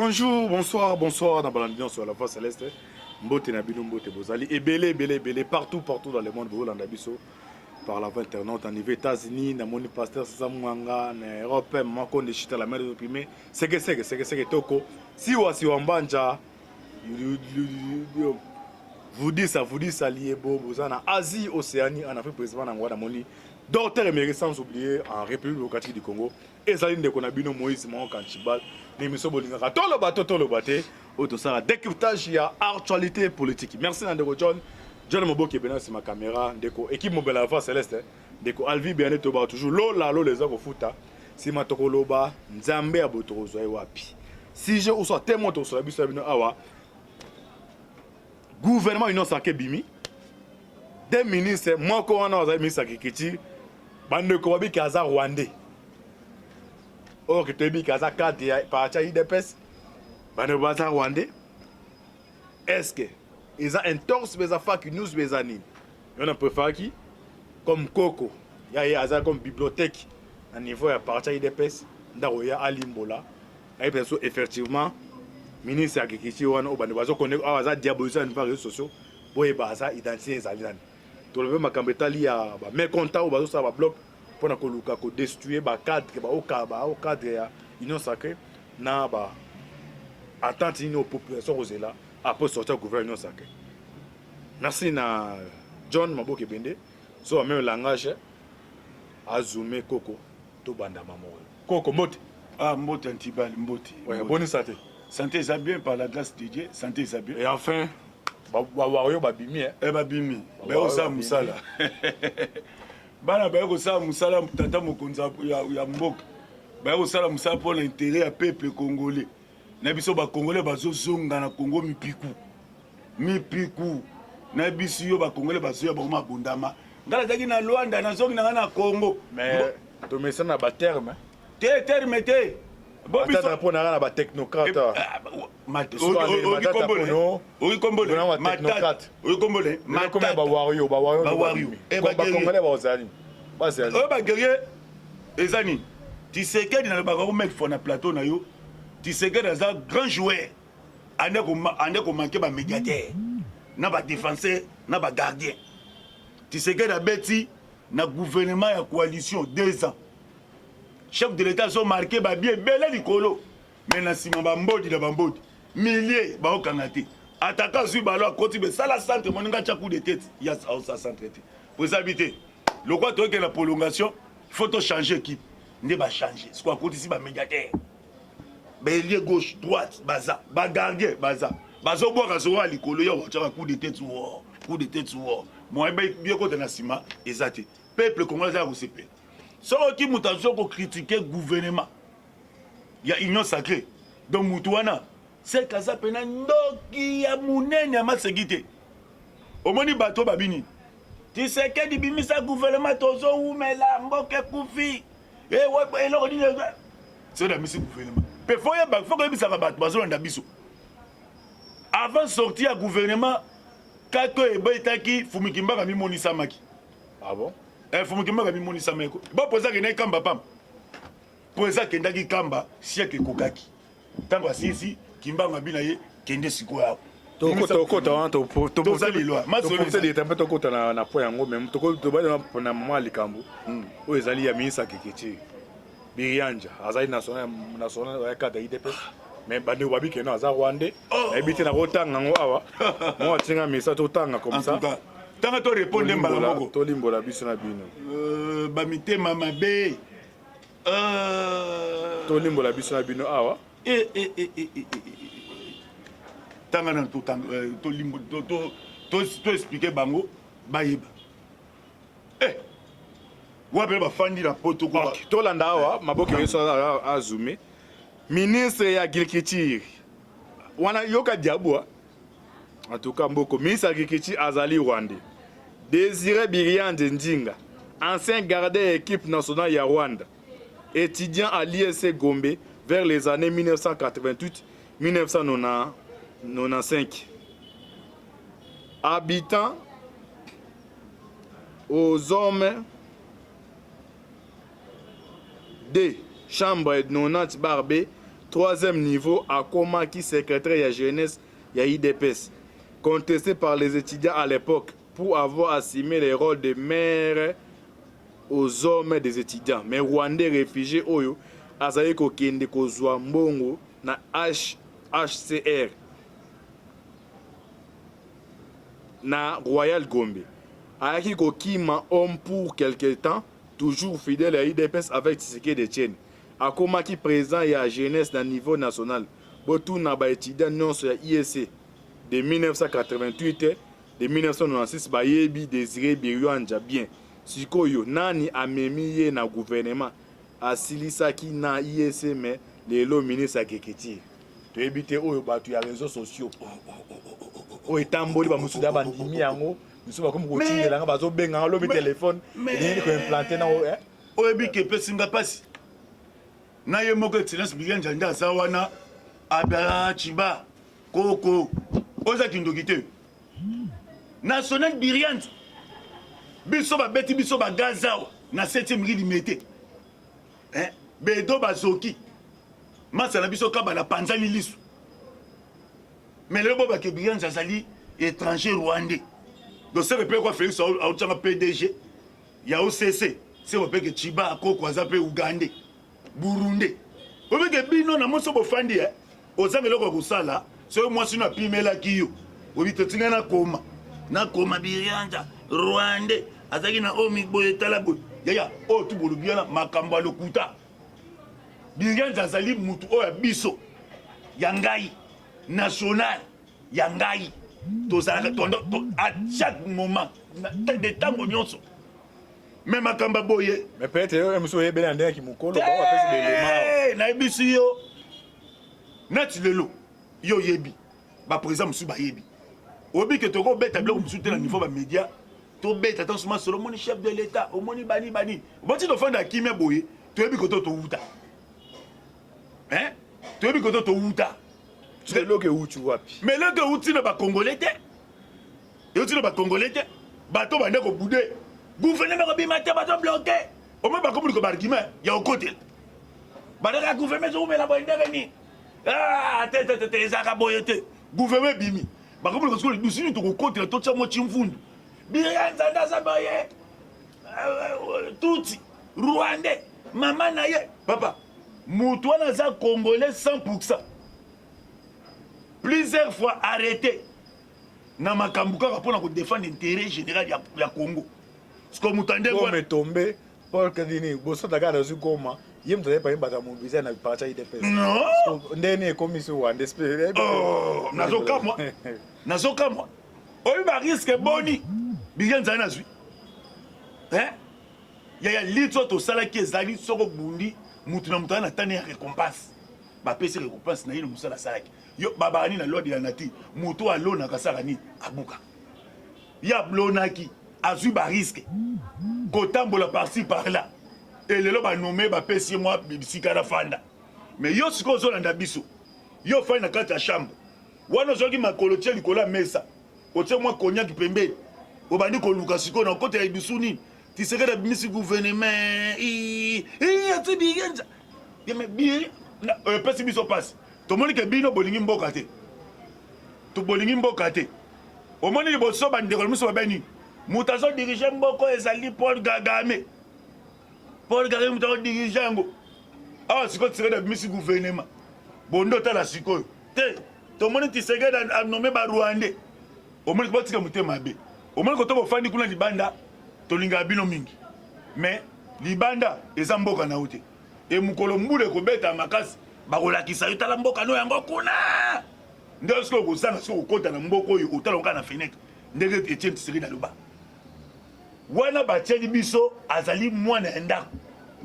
Bonjour, bonsoir, bonsoir na balandi nyonso ya la voix céleste. Mbote na bino mbote bozali ebele ebele ebele partout partout dans le monde bozolanda biso par la voie internaute en niveau États-Unis namoni pasteur Sasa Mwanga na Europe mama Konde Chita la mère des opprimés seke seke seke seke toko siwa siwa mbanja vudisa vudisa liebo boza na Asie Océanie en Afrique précisément na Angola namoni Docteur Emery sans oublier en République démocratique du Congo ezali ndeko na bino Moïse Mao Kanchibal na émission bolingaka toloba to toloba te oyo tosala décryptage ya actualité politique. Merci na ndeko John John Moboki ebena nsima caméra ndeko équipe mobela ya voix céleste ndeko Alvi Biane tobaka toujours lola lola eza kofuta nsima tokoloba nzambe ya boye tokozwa ye wapi sujet ou soit témoin tokosola biso ya bino awa gouvernement union sacrée ebimi deux ministres moko wana azali ministre ya agriculture bandeko babiki aza rwandais oyo ke toyebi ke aza cadre ya parti ya udps bandeko baza rwandais est ce que eza entorse mpe eza fake news mpe eza nini yo na préféraki comme koko ya ye aza comme bibliothèque na niveau ya parti ya udps ndako ya alimbola ayebi biso effectivement ministre ya agriculture wana oyo bandeko bazokone awa aza diabolise na niveau ya réseaux sociaux boyeba aza identité ezali nani tolobi makambo etali ya bamécontent oyo bazosala babloc mpona koluka kodestitue bacadre bao cadre ya union sacrée na ba attente nini oyo population kozela après sortie ya gouvernement union sacrée merci na john maboke ebende so ba même langage azume koko tobanda mama oyo koko mbote. Ah, mbote Antibal, mbote. Ouais, bonne santé. Santé eza bien par la grâce de Dieu, santé eza bien. Et enfin, bawario babimi eh. Eh babimi. Bayo kosala mosala. Bana bayo kosala mosala tata mokonzi ya, ya mboka. Bayo kosala mosala mpo na intérêt ya peuple congolais. Na biso ba congolais bazozonga na Congo mipiku. Mipiku. Na biso yo ba congolais bazoya bango mabundama. Ngai nazalaki na Luanda, nazongi na ngai na Congo. Mais tomesana na ba terme. Te terme te. Matata mpo na na ba technocrate. Okombole ba wario ba wario ba congolais bazali. Bazali. Oyo ba guerrier eza nini? Tshisekedi nalobaka ko mec fois na plateau na yo. Tshisekedi aza grand joueur. Ande ko manquer ba médiateur na ba défenseur na ba gardien. Tshisekedi abeti na gouvernement ya coalition 2 ans. Chef de l'État azo marquer ba bien ebele likolo mais na nsima bambodi na bambodi millier baokanga te ataka azwi balo akoti besala centre moninga atya coup de tête ya aosa centre te po eza bi te lokwa toyeke na prolongation faut to changer équipe nde bachange siko akotisi bamédiateur baelie gauche droite baza bagardien baza bazobwaka zowa likolo ya watyaka coup de tête wo coup de tête wo moyen biekota na nsima eza te peuple congolais aza ya kosepela soki moto azo kokritike gouvernement ya union sacrée donc moto wana seke aza mpena ndoki ya monene ya maseki te omoni bato babini tisekedi bimisa gouvernement tozowumela mboka ekufi eloko nini soki abimisi gouvernement mpe fo yeba fo koyebisaka bato bazolanda biso avant sortie ya gouvernement kaka oyo ebetaki fumikimbaka mimonisamaki ah bon eh, fumikimbaka mimonisamaki bo mpo eza akendaki kamba pamba mpo eza akendaki kamba siècle ekokaki ntango asilisi kimbangu abi na ye kende sikoyo awa tokota wana tozalilwa mpe tokota na point yango me tobali na mama ya likambo oyo ezali ya ministre ya agriculture Birianja azali national national ya cadre UDPS mais bandeko babi keno aza rwandais oh. nayebi te nakotanga yango awa mwa atinga mesa totanga comme ça tanga to répondre mbala moko tolimbola biso na bino euh, bamitema mabe euh. tolimbola biso na bino awa eh, eh, eh, eh, eh, eh. tanga na to expliquer bango bayeba eh wapi bafandi na poto okay. Tolanda awa maboke nyonso azume ministre ya agriculture wana yoka diabwa en tout cas mboko ministre ya agriculture azali rwandais Désiré Biriande Ndinga ancien gardien ya équipe nationale ya Rwanda étudiant à l'ISC Gombe vers les années 1988 1995 habitant aux hommes de chambre 90 bar B. Troisième niveau, akomaki secrétaire ya jeunesse ya udps, contesté par les étudiants à l'époque pour avoir assumé le rôle de maire aux hommes des étudiants. Mais Rwandais réfugié oyo azali kokende kozwa mbongo na HCR na Royal Gombe. Ayaki kokima homme pour quelque temps, toujours fidèle ya udps avec Tshisekedi Etienne. Akomaki president ya jeunesse na niveau national. Botuna ba etudiants nionso ya IEC de 1988 de 1996 bayebi Desire Biriwanja bien. Sikoyo nani amemi ye na gouvernement? Asilisaki na IEC mais lelo ministre ya agriculture. Toyebi te oyo batu ya reseaux sociaux oyo etamboli ba mosusu da bandimi yango misusu bakomi kotindela nga bazobenga nga lobi telefone elingi ko implanter na eh? Oyebi ke epesi nga pasi na ye moko excellence Bilianja nde aza wana abia chiba koko oza kindoki te national Birianza biso babeti biso ba gaz awa na 7e rue limete eh bedo bazoki masa na biso kabala panzani lisu mais lelo bobake Birianza azali étranger rwandais donc c'est le quoi Félix aotianga PDG ya OCC se bopeke chiba koko aza mpe ougandais burundais obeke bino na moso bofandi eh ozanga eloko ya kosala soki mwasi no apimelaki yo oyebi totinga nakoma nakoma birianja rwandais azalaki na omi boye tala boye yaya oyo tu bolobi wana makambo ya lokuta birianja azali mutu oyo ya biso ya ngai national ya ngai tozalaka tondo to, à chaque moment de ntango nyonso me makambo boye mais peut-être yo mosusu oyebeli na ndenge ya kimokolo bango bapesi belema nayebisi yo neti lelo yo oyebi baprésident mosusu bayebi oyebi ke tokobeta biloko mosusu te na niveau bamédia tobeta ntango soma solo omoni chef de l'état omoni bani bani boti tofanda kimia boye toyebi koto towuta toyebi koto towuta. Eloko ewuti wapi? Mais eloko ewuti na bacongolais te, ewuti na bacongolais te. Bato bande kobude gouvernement kobima te, bato bloke omoi bakomi luka baargument ya kokotela bandaka gouvernement ezokumela boye ndenge nini? Ah, te te te, ezalaka boye te. Gouvernement ebimi, bakomi luka sikoyo lidusu nini tokokotela, totya mwa chimfundu biyanza nde aza boye tutsi rwandais mama na ye papa mutu wana aza congolais 100%. Plusieurs fois arrêté na makambo kaka mpona kodefendre intérêt général ya, ya Congo. Siko moto ande Goma etombe Paul Kadini bosota kaka nazwi Goma ye moto azali parmi bato ya mobilize na parti ya UDPS. Non. Ndenge nini ekomisi Rwanda oh, nazokamwa nazokamwa oyebi bariske boni biye nzali nazwi eh? Yaya lutte oyo tosalaki ezali soki obundi mutu na mutu aza na tane ya recompense bapesi recompense na ye na mosala asalaki yo babaka nini na loi de la nature moto oyo alonaka asalaka nini abuka ye ablonaki azwi bariske kotambola parci par là e lelo banome bapesi ye mwa bisika na fanda mais yo sikoyo ozolanda biso yo ofandi na kati ya chambre wana ozwaki makolo tie likolo ya mesa otie mwa cognac pembeni obandi koluka sikoyo na okotela lidusu nini Tshisekedi abimisi gouvernement ati biyenza epesi biso mpasi tomoni ke bino bolingi mboka te bolingi mboka te omoni liboso bandeko na biso babe nini moto azodirige mboka ezali Paul Kagame Paul Kagame moto azodirige yango awa sikoyo Tshisekedi abimisi gouvernement bondo otala sikoyo te tomoni Tshisekedi anome ba Rwandais omoni botika motema mabe omoni koto bofandi kuna libanda tolingaka bino mingi mais libanda eza mboka na yo te e mokolo mbula ekobeta makasi bakolakisa yo tala mboka no yango kuna nde soki okozanga soki okota na mboka oyo otala kaka na fenêtre ndenge Etienne Tshisekedi aloba wana batieli biso azali mwana ya ndako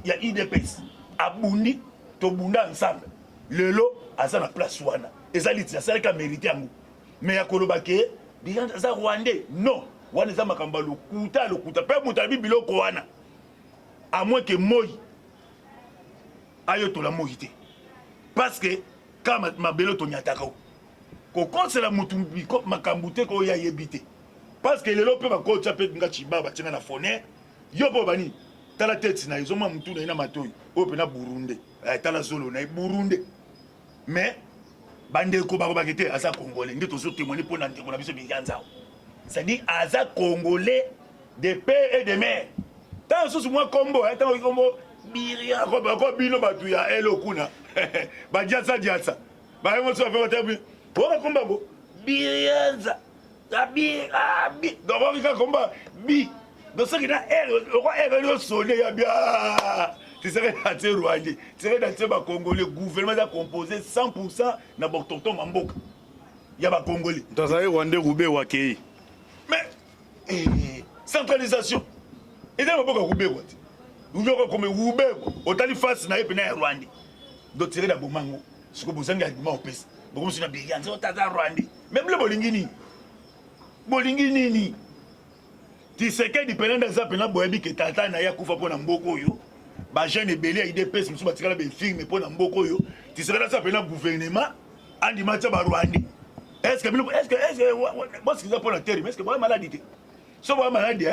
ya UDPS abundi tobunda ensemble lelo aza na place wana eza liti asalaki amerite yango mais ya koloba ke Beyonce aza rwandais non wana eza makambo ya lokuta lokuta mpe moto alobi biloko wana à moins que moi ayotola moi te parce que ka mabele tonyataka kokosela motu makambo te koyo ayebi te parce que lelo mpe bakotya mpe nga ciba batyenga na foner yo mpo bani tala teti na ye ezomona motu na ye na matoi oyo mpena burunde eh, tala zolo na ye burunde. Mais bandeko bakobaki te aza congolais nde tozo témoigner mpo na ndeko na biso Biyanzao. C'est-à-dire aza congolais de père et de mère. Ntango mosusu mwa kombo, ntango kombo Biria ko bino bato ya elo kuna badiasa diasa baye mosusu bape batebi oka komba ngo Birianza abi abi donc oka komba bi donc soki na r okwa r osone ya bia tiseke na tie rwandais tiseke na tie bacongolais. Gouvernement eza composé 100 na baautochtone mamboka ya bacongolais. Moto azali rwandais rube wakei. Mais centralisation eza maboka rubekwa te, rubekwa kome rubekwa otali face na ye pena ya rwandais. Donc tire na bomango siko bozangi argument opesa bokomosi na birianza otaza rwandais. Mais bino bolingi nini? Bolingi nini? Tshisekedi pena nde aza pena boyebi ke tata na ye akufa mpo na mboka oyo, bajeune ebele ya UDPS mosusu batikala bainfirme mpo na mboka oyo. Tshisekedi aza pena gouvernement andima tia barwandais. Est ce que bino, est ce que est ce que bosikiza mpo na terme? Est ce que boya maladi te? So boya maladi,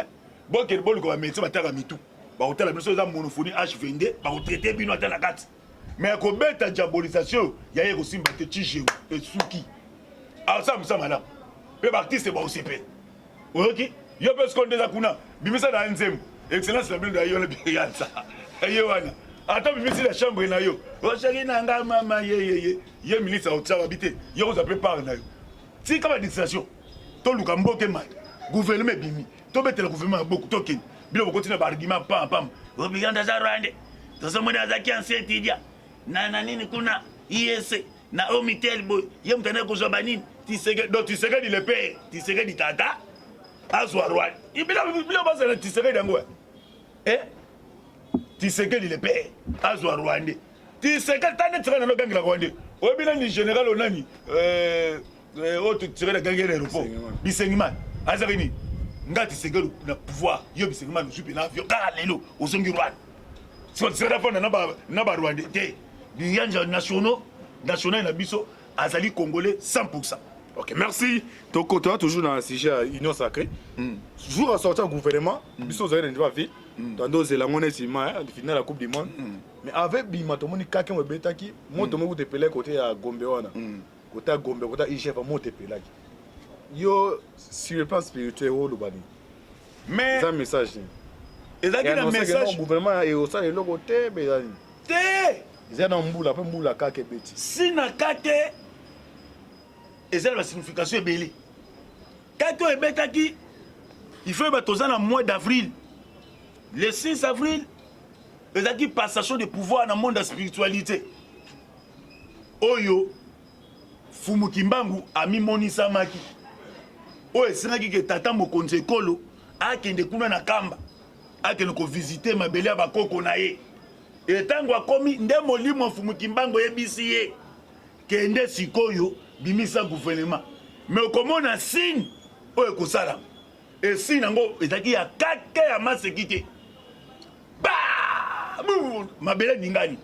bokende boluka bamédecin bataka mitu, bakotala bino. So eza monophonie H22, bakotraite bino ata na kati. Mais kobeta diabolisation ya ye kosimba te. Tshijeu esuki, asala mosala malamu mpe baartiste baosepela. Oyoki yo mpe sikoyo nde eza kuna, bimisa na ye nzembo excellence na bino na yo na biyanza ye wana, ata bimisi na chambre na yo oshaki na nga mama yeyeye ye ministre akotia babi te, yo kozwa mpe part na yo. Tika badistraction, toluka mboka emata. Gouvernement ebimi, tobetela gouvernement ya boko, tokende. Bino bokoti na baargument pam pam. Obiganda aza rwandais, tozomona azaki ancien étudiant na nini kuna ISC na Omitel boye, ye moto anaye kozwa banini. Tshisekedi, donc Tshisekedi le père, Tshisekedi tata azwa rwanda. Bino bazala Tshisekedi yango, eh Tshisekedi le père azwa rwandais. Tshisekedi tande tika nano gangela rwandais. Oyebi nani général onani oyo Tshisekedi agangeli na aéroport? Bisengimana. Azalaki nini? Nga Tshisekedi na pouvoir, yo Bisengimana ozwi mpe na avion kaka lelo ozongi Rwanda. Tshisekedi afanda na barwandais te. Liyanja nationaux national na biso azali congolais 100. Ok, merci. Donc, tu as toujours dans le sujet Union sacrée. Jour à sortir gouvernement, biso ozali na niveau ya ville, tando ozela ngo neti ma finale ya Coupe du monde. Mais avec bima tomoni kake mo ebetaki, moto moko tepelaki côté ya Gombe wana. Côté ya Gombe, côté ya IGF, moto epelaki. Yo, sur le plan spirituel, oloba nini? Mais eza message nini? Ezalaki na message. Gouvernement ekosala eloko te, mais eza nini? Te. Eza na mbula mpe mbula kaka ebeti. Si na kake eza na basignification ebele. Kake oyo ebetaki, il faut yeba toza na mois d'avril. Le 6 avril ezalaki passation de pouvoir na monde ya spiritualité oyo Fumu Kimbangu amimonisamaki, oyo esengaki ke tata mokonzi ekolo akende kuna na Kamba, akende kovisite mabele ya bakoko na ye. Etango akomi nde molimo ya Fumu Kimbangu eyebisi ye: kende sikoyo, bimisa gouvernement, mais okomona signe oyo ekosalama. Esigne yango ezalaki ya kake ya maseki te, ba mabele ningani,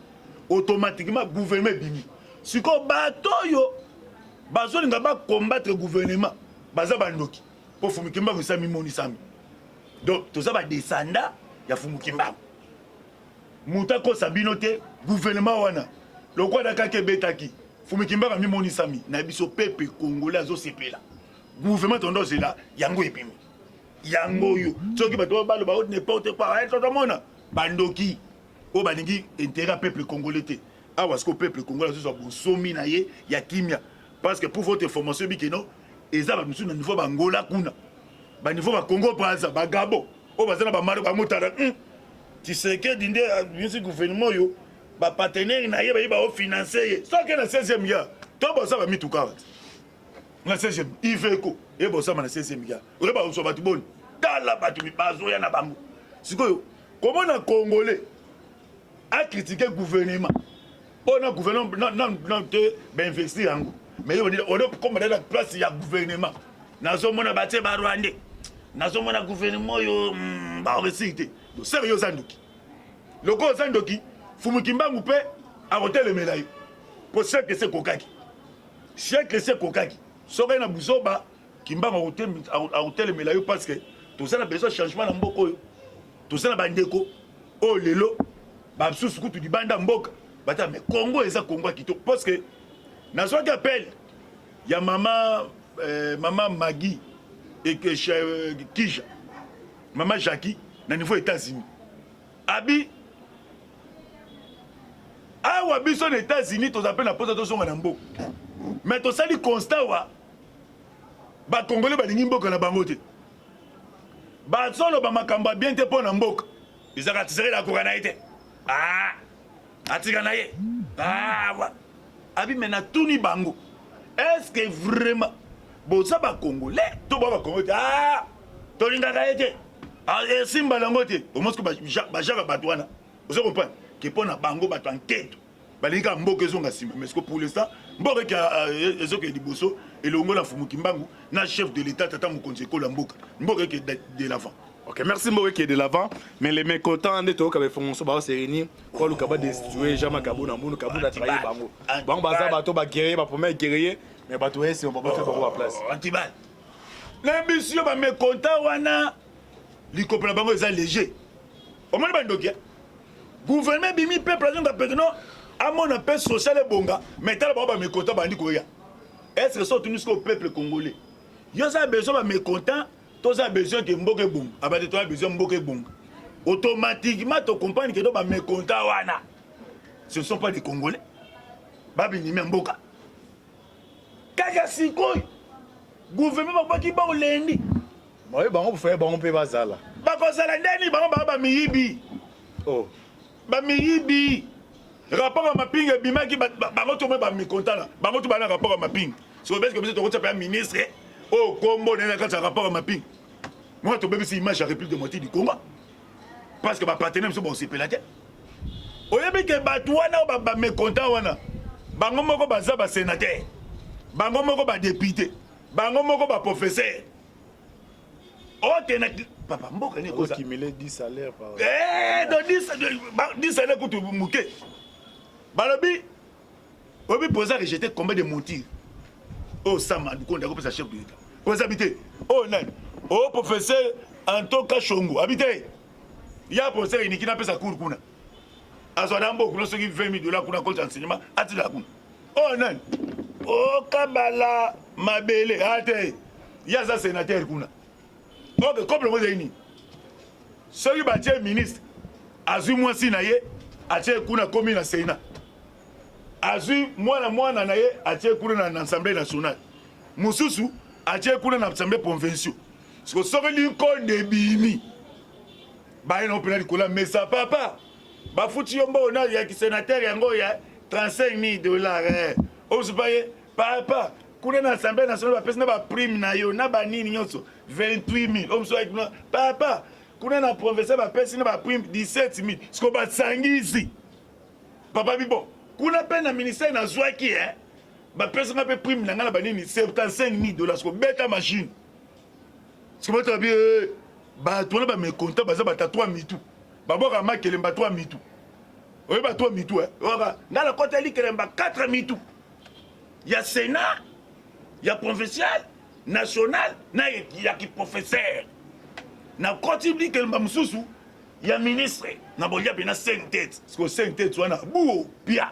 automatiquement gouvernement ebimi. Sikoyo bato oyo bazolinga bacombattre gouvernement baza bandoki, mpo Fumu Kimbangu esami monisami. Donc toza badescendant ya Fumu Kimbangu. Moto akosa bino te. Gouvernement wana lokola kaka ebetaki, Fumu Kimbangu amimonisami na biso, peuple congolais azosepela. Gouvernement tondo ozela yango ebimi yango oyo. Soki bato baloba o n'importe quoi, totomona bandoki oyo balingi intérêt ya peuple congolais te. Awa sikoyo peuple congolais azozwa bonsomi na ye ya kimia, parce que pour votre information, ebikeno eza bato mosusu na niveau bangola kuna, baniveau bacongo Braza, bagabo oyo baza na bamaro bamotala Tshisekedi nde abimisi gouvernement oyo, bapartenaire na ye baye baofinance ye. Soki na 16e ya to bosala bamituka awa na 16e, Iveco ye bosama na 16e ya oye bazwa bato boni? Tala bato bazoya na bango sikoyo. Komona congolais acritique gouvernement oyo na gouvernement te bainvestir yango, mais yo okoma na place ya gouvernement, nazomona batie barwandais, nazomona gouvernement oyo baoresir te. Sere yo oza ndoki. Lokola oza ndoki, Fumu Kimbangu mpe akotelemela yo, po siècle esi ekokaki, siècle esi ekokaki. Soki na buzoba, Kimbangu akotelemela yo, parce que toza na besoin changement na mboka oyo. Toza na bandeko oyo lelo basusu kutu libanda mboka bata, mais Congo eza Congo ya kitoko, parce que Nazwaki appel ya mama euh, mama Maggie et que euh, Kija, mama Jackie na niveau États-Unis. Abi awa biso na États-Unis toza mpe na mposa tozonga na mboka, mais tosali constat wa bakongole balingi mboka na bango te, bazoloba makambo ya bien te mpo na mboka. Ezaka Tshisekedi akoka na ye te, ah, atika na ye ah, abi me natuni bango, est ce que vraiment boza bacongolais to boa bacongolais te? Ah, tolingaka ye te, ah, esimba nango te. Omoski bajaka bato wana, ozo comprendre ke mpo na bango bato ya nketo balingi kaka mboka ezonga nsima. Mais pour l'instant mboka eke euh, ezokende liboso elongo na Mfumu Kimbangu na chef de l'État, tata mokonzi ekolo ya mboka. Mboka eke de l'avant. Ok, merci Mboka qui est de l'avant. Mais les mécontents de Toka Befonso ba se réunir pour le kaba destituer Jean-Marc Kabund Mbunu Kabund a trahi bango. Bango baza bato ba guerrier, ba premier guerrier, mais bato esi ba ba bango ba place. Oh, antibal. Na biso ba mécontents wana likopo na bango eza léger. Omoni bandoki? Gouvernement ebimi, peuple azonga peke no amona mpe social ebonga, mais tala bango ba mécontents bandi koya. Est-ce que so otuni sikoyo peuple congolais? Yo za besoin ba mécontents, toza besoin ke mboka ebonga? Abate toza besoin mboka ebonga. Automatiquement to comprendre que do ba mécontents wana ce ne sont pas des Congolais, babinimi ya mboka. Kaka sikoyo gouvernement babwaki bango lendi. Baye bango bofaye bango mpe bazala. Bakozala ndeni bango baa bamiyibi. Oh. Bamiyibi. Rapport ya mapinga ebimaki, bango to bamécontents na bango to bana rapport ya mapinga. Sikoyo beske biso tokotia mpe ya ministre oyo kombo na ye na kati ya rapport ya mapinga mwana, tobebisi image ya République démocratique du Congo parce que bapartenaire biso bakosepela te. Oyebi ke bato wana oyo bamécontents wana, bango moko baza basénateur, bango moko badéputé, bango moko baprofesseur oyo te na papa mboka nini ekoza Cumuler 10 salaires par Eh, donc 10 salaire kutu moke. Balobi oyebi président rejeté combien de monture oyo Sama Lukonde akopesa chef de l'État? Président abi te. Oyo nani? Oyo professeur Anto Kashongo abi te. Ya professeur Iniki napesa cour kuna, azwa na mboka kuna soki 20 000 $ kuna compte enseignement atila kuna. Oyo nani? Okabala mabele ate ye aza sénateur kuna. Ok, couple ngo ezali nini? Soki batie ministre, azwi mwasi na ye atie kuna, komi na Sénat, azwi mwana mwana na ye atie kuna na Assemblée nationale, mosusu atie kuna na assemblée provinciaux. Siko soki likonde ebimi, baye na mpena likolo ya mesa, papa bafuti yo mbongo na ya kisénateur yango ya 35 000 $, eh. Osupa ye papa kuna na Assemblée nationale, bapesi na baprime na yo na banini nyonso 28 000. Oyo mosusu ayaki kuna, papa kuna na provincial bapesi na baprime 17 000. Siko basangisi, papa bibo kuna mpe na ministère nazwaki, eh, bapesi nga mpe prime na ngai na banini 75 000 $. Siko beta machine, siko bato babi eh, bato wana bamécontents baza bata 3 mitu, babwaka makelemba 3 mitu. Oyeba 3 mitu, eh? Oyoka ngai nakota likelemba 4 mitu ya Sénat, ya provincial, national na ya kiprofesseur. Nakoti likelemba mosusu ya ministre na bolia mpe na 5 tête. Siko 5 tête wana buo pia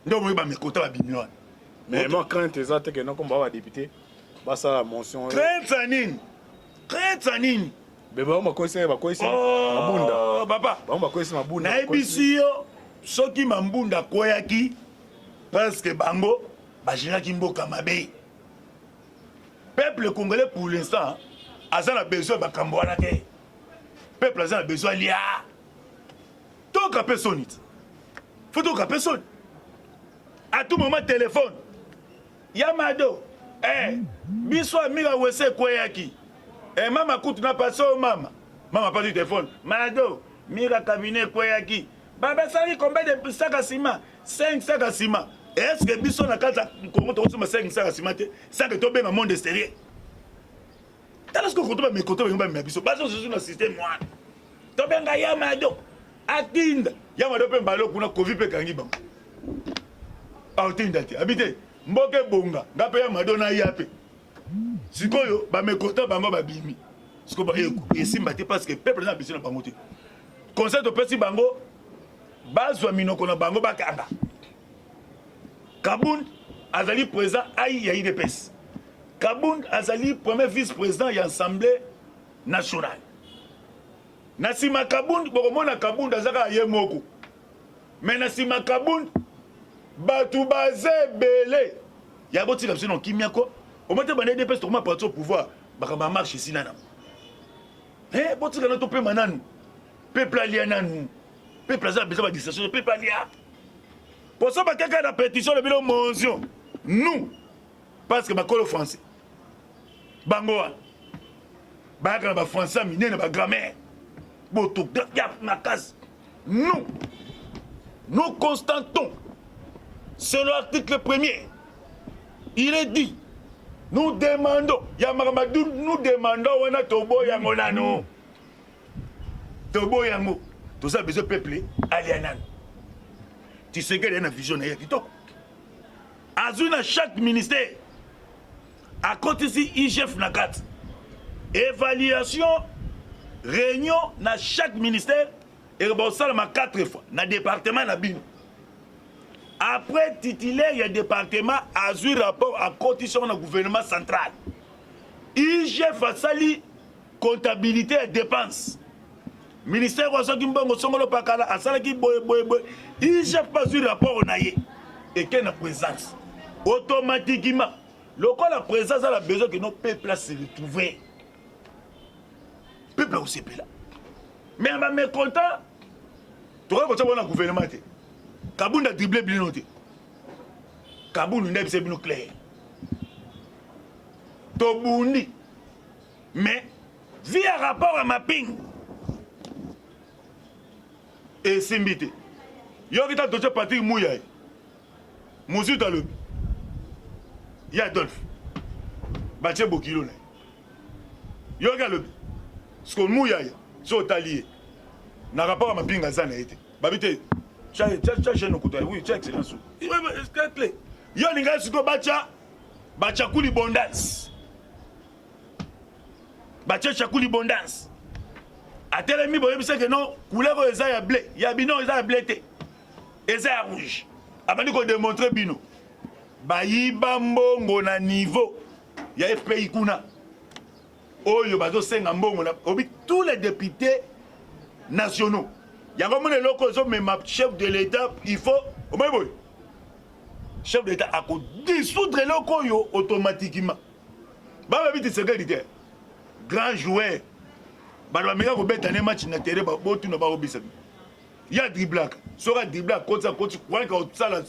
nde omoyi bamécontents babimi wana. Mais moi, crainte eza te ke noko ba badéputé basala motion? Crainte ya nini? Crainte ya nini? Be bango bakwesi, bakwesi mabunda. Oh, papa. Bango bakwesi mabunda. Nayebisi yo, soki Mambunda akweyaki, parce que bango bagéraki mboka mabe. Peuple congolais pour l'instant aza na besoin ya makambo wana te. Peuple aza na besoin lia toka mpe soni ti fo toka mpe soni. À tout moment téléphone ya mado, eh, biso amira wese ekweyaki, eh, mama kutu na pasi oyo mama mama pasi téléphone mado mira cabinet ekweyaki, babasalaki combien de saka ciment? 5 saka ciment. Est ce que biso na kati ya Congo tokosomba 5 saka ciment te sans que tobenga monde extérieur? Tala soki okoto bamekoto bango bamema biso bazosusu na système wana, tobenga ya mado atinda ya mado mpe mbalo kuna Covid mpe ekangi bango, aotinda te abi te mboka ebonga. Nga mpe ya mado na ya mpe sikoyo bamekota bango babimi sikoyo esimba te parce que peuple na biso na bango te. Conseil topesi bango, bazwa minoko na bango bakanga. Kabund azali président ai ya UDPS. Kabund azali premier vice-président ya Assemblée nationale. Na nsima Kabund, bokomona Kabund aza kaka ye moko. Mais na nsima Kabund, bato baza ebele. Ya botika biso na kimia ko. Omate banda UDPS tokoma parti au pouvoir, makambo ya marche esila nango. Eh, botika na topema nanu. Peuple alia nanu. Peuple aza besoin ba distraction, peuple alia. Poso bakeka na pétition na bino motion. Nous parce que bakolo français. Bango wana bayaka na ba français minene ba grammaire. Boto ya makasi. Nous nous constatons selon l'article premier il est dit nous demandons ya makambo nous demandons wana toboya yango nanu toboya yango toza besoin peuple alia nanu Tshisekedi aye na vision na ye ya kitoko azwi na chaque ministère akotisi IGF na kati évaluation réunion na chaque ministère ekosalama 4 fois na département na bino après titulaire ya département azwi rapport akotisi yango na gouvernement central IGF asali comptabilité ya dépense ministère oyo azwaki mbongo songolo pakala asalaki boye boye boye IGF mpe azwi rapport na ye eke na présence automatiquement lokola président aza na besoin que no peuple se retrouver peuple akosepela mais bamécontent tokoki kotia bona gouvernement te Kabund adrible bino te Kabund nde ayebisa bino clair tobundi mais via rapport ya mapping esimbi te yoki ta dossier Patrick Muyaya mosusu alobi ye Adolphe batie bokilo na ye yoki alobi siko Muyaya so otali ye na rapport ya mapinga aza na ye te babi te tia jeune okuta oui tia excellence clé yo olingaki sikoyo batya bachakuli bondance batie chakuli bondance atelemi boyebisaki no couleur oyo eza ya bleu ya bino eza ya bleu te eza ya rouge abandi kodemontre bino bayiba mbongo na niveau ya FPI kuna oyo bazosenga mbongo na obi tous les députés nationaux yango mona eloko ezomema chef de l'état il faut omoi boye chef de l'état akodissoudre eloko oyo automatiquement bababi Tshisekedi te grand joueur bato bameka kobeta ne match na terrain botuna bakobisa ye adriblaka soki adrible akoti akoti kwanka osala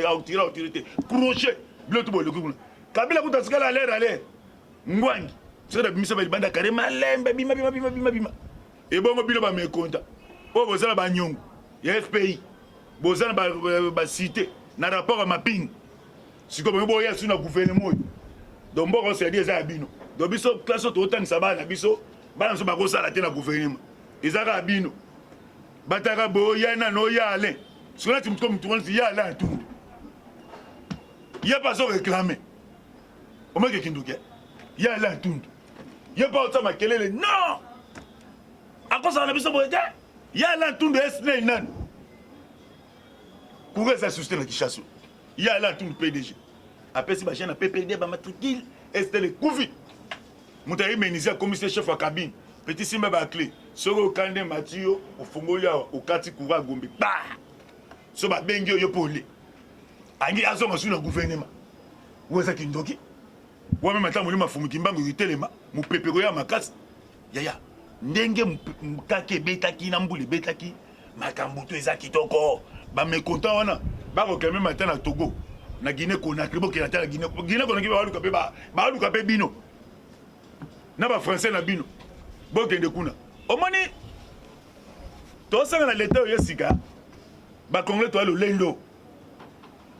aotire aotire te crochet bilo to boleki kuna Kabila kuta sikala alere alere ngwangi soki nabimisa balibanda kare malembe bima bima bima bima bima ebongo bino bamekonta oyo boza na banyongo ya FPI boza na bacité na rapport ya mapping sikoyo boye boya su na gouvernement oyo donc mboka osedi eza ya bino donc biso classe oyo totangisa bana na biso bana biso bakosala te na gouvernement eza kaka bino bataka boya nano oya Alain sikoyo nati mutu mutu wana ya Alain atundu ye mpe azo réclame omeke kinduke ye Alain atundu ye mpe aotya makelele non akozala na biso boye te ye Alain Tundu esnei nani courant eza susu te na Kinshasa ye Alain Tundu PDG apesi bajeune na PPD bamatricule SNEL ekufi moto aye menuisier akomisi chef ya cabine petit simba baclé soki okande mati yo ofungoli awa okati courant agombe ba so babengi yo yo mpo ole angi azonga su na gouvernement oyo eza kindoki wa meme ata molimo afumuki mbangu ekotelema mopepe koya makasi yaya ndenge kaka ebetaki na mbula ebetaki makambo to eza kitoko bamekonta wana bakokende meme ata na Togo na Guinée Conakry bokende ata na Guinée Guinée Conakry baluka mpe baluka mpe bino na bafrançais na bino bokende kuna omoni tosanga na leta oyo esika bacongolais toya lolendo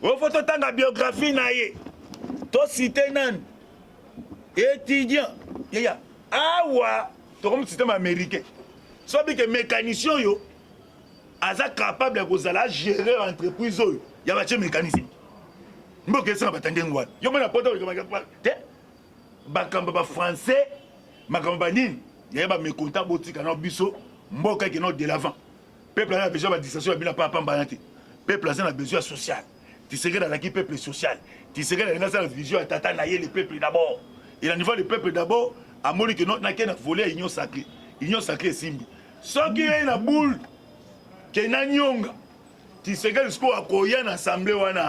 ofo totanga biographie na ye tosite nani étudiant yeya awa tokomi système américain so abike mécanicien oyo aza capable ya kozala agérer entreprise oyo ya batie mécanicien mboka esanga bata ndenge wana yo mona poto te makambo bafrançais makambo banini yaya bamécontent botika na biso mboka ekende de l'avant peuple aza na besoin ya badistraction ya bino apapambana te peuple aza na besoin ya social. Tshisekedi azalaki peuple social. Tshisekedi alingi asala vision ya tata na ye, le peuple d'abord. Et na niveau le peuple d'abord, amoni que non, nake na volet ya union sacrée. Union sacrée esimbi. Soki ye na boule ke na nyonga, Tshisekedi sikoyo akoya na assemblée wana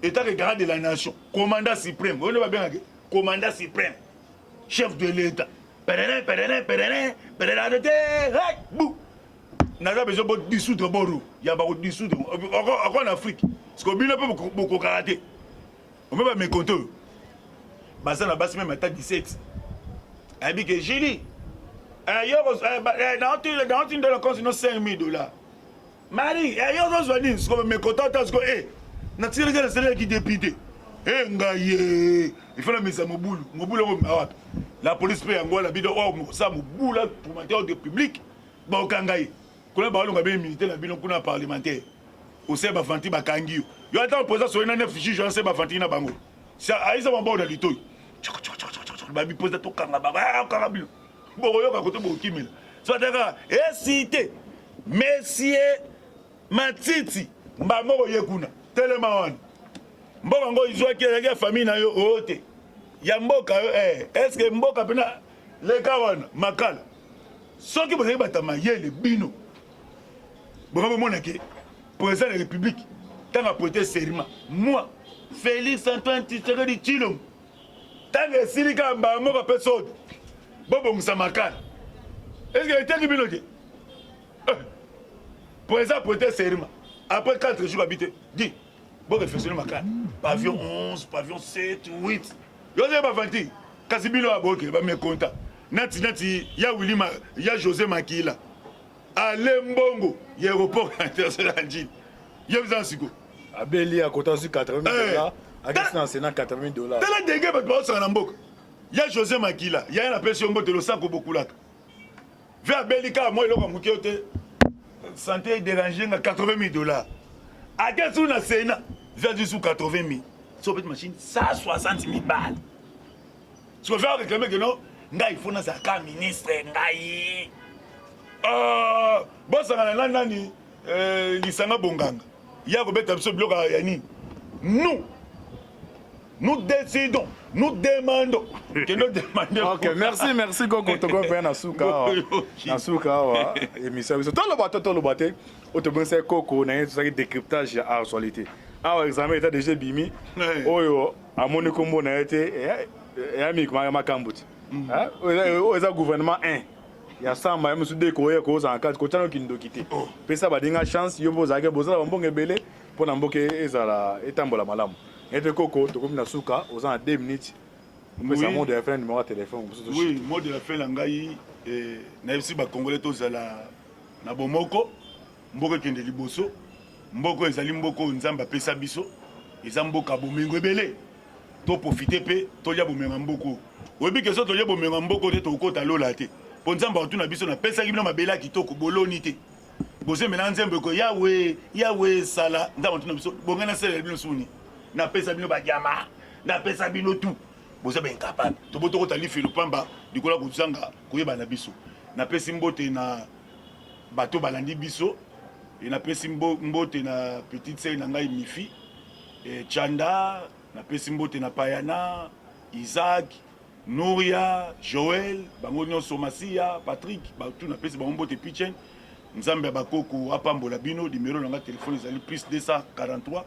état que garant de la nation, commandant suprême. Oyo nde babengaka commandant suprême, chef de l'État. Perere perere perere perere te hey, bu naza besoin bo dissoudre boro ya bako dissoudre oko na Afrique parce que bino pe bokokaka te ome ba mécontent oyo baza na basi meme ata 17 ayebi ke Julie eh, yo eh, naotindela compte no 5000 dollars Marie eh, yo ozozwa nini sikoyo mécontent ata sikoyo eh, natikali kaka nasalelaki député eh, ngai ye il faut namisa mobulu mobulu yango mema wapi la police mpe yango wana bino oyo mokosala mobulu tourmenteur ordre public Bakokanga ye kuna baolonga bino immunité na bino kuna parlementaire osala bavanti bakangi yo yo ata président soki na 9 juge wana se bavanti na bango ayisa mabao na litoi babi président tokanga bango ah, okanga bino bokoyoka kote bokokimela so ataka esite monsieur matiti mbamoko ye kuna telema wana mboka yango izwaki ezalaki ya famille na yo oyo te ya mboka yo eh, est ce que mboka mpena leka wana makala Soki bozali bato ya mayele bino boka bomona ke président de la république ntango aprete serment moi Félix Antoine Tshisekedi Tshilombo ntango esili kaka mbala moko apesi ordre bobongisa makala eske eteki bino te eh, président aprete serment après 4 jours abi te di borefectionne makala pavillon 11 pavillon 7 8 yo ozali bavanti Kasi bino aboke ba mecontent nati nati ya Willy ma, ya Jose Makila ale mbongo ya aéroport international ya Ndjili ye biza siko abeli akota zwi 80 eh. dollars akesi na Sénat 80 dollars tala ndenge bato baosaka na mboka ya Jose Makila ya napesi yo mbote losako bokulaka ve abeli kaka mwa eloko ya moke yo te santé dérange nga 80 000 dollars ake su na Sénat ve azwi su 80 000 so obeti machine 160 000 balles siko ve areklame ke non ngai il faut nazala ka ministre ngai ah, bosangana na nani euh, lisanga bonganga ya kobeta biso biloko ya nini nous nous décidons nous demandons kendo demander ok merci merci koko toko mpe na suka awa na suka awa émission biso toloba to toloba te oyo tobongisaki koko na ye tozalaki décryptage ya actualité awa examen eta déjà ebimi oyo amoni nkombo na ye te eya mikoma makambo te mm. oyo eza gouvernement 1 ya samba ya mosusu de koya kozala kati kotya no kindoki te oh. pesa baninga chance yo mpo ozalaki bozala bambongo ebele mpo na mboka ezala etambola malamu ete koko tokomi na suka oza na 2 minutes opesa mot de la fin numéro ya telefone mosusu oui mot de la fin na ngai eh, nayebisi bacongolais tozala na bomoko mboka ekende liboso mboka ezali mboka oyo nzambe apesa biso eza mboka bomengo ebele toprofite mpe tolia bomengo ya mboka oyo oyebi ke so tolia bomengo ya mboka oyo te tokokota lola te mpo nzambe akotuna biso napesaki bino mabele ya kitoko boloni te bozemela nzembo eko yawe yawe sala nzambe atuna biso bongai nasalela bino suni napesa bino badiama napesa bino tout boza ba incapable tobo tokota lifelo pamba likolo ya kozanga koyeba na biso napesi mbote na bato balandi biso e napesi mbote na petite sœur na ngai mifi e chanda napesi mbote na payana isaac nouria joel bango nyonso masiya patrick batu napesi bango mbote pichen nzambe ya bakoko apambola bino nimero na ngai telefone ezali plus 243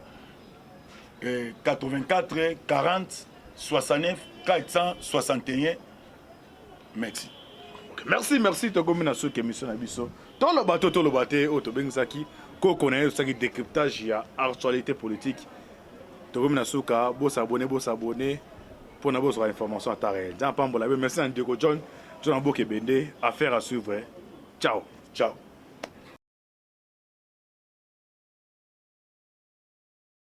84 40 69 461 merci okay, merci merci tokomi na suki émission na biso toloba to toloba te oyo tobengisaki koko na ye tosalaki décryptage ya actualité politique tokomi na suka bosabone bosabone mpona bozwa information ata réel nzambe apambola be merci na ndeko john john aboke ebende affaire à suivre ciao ciao.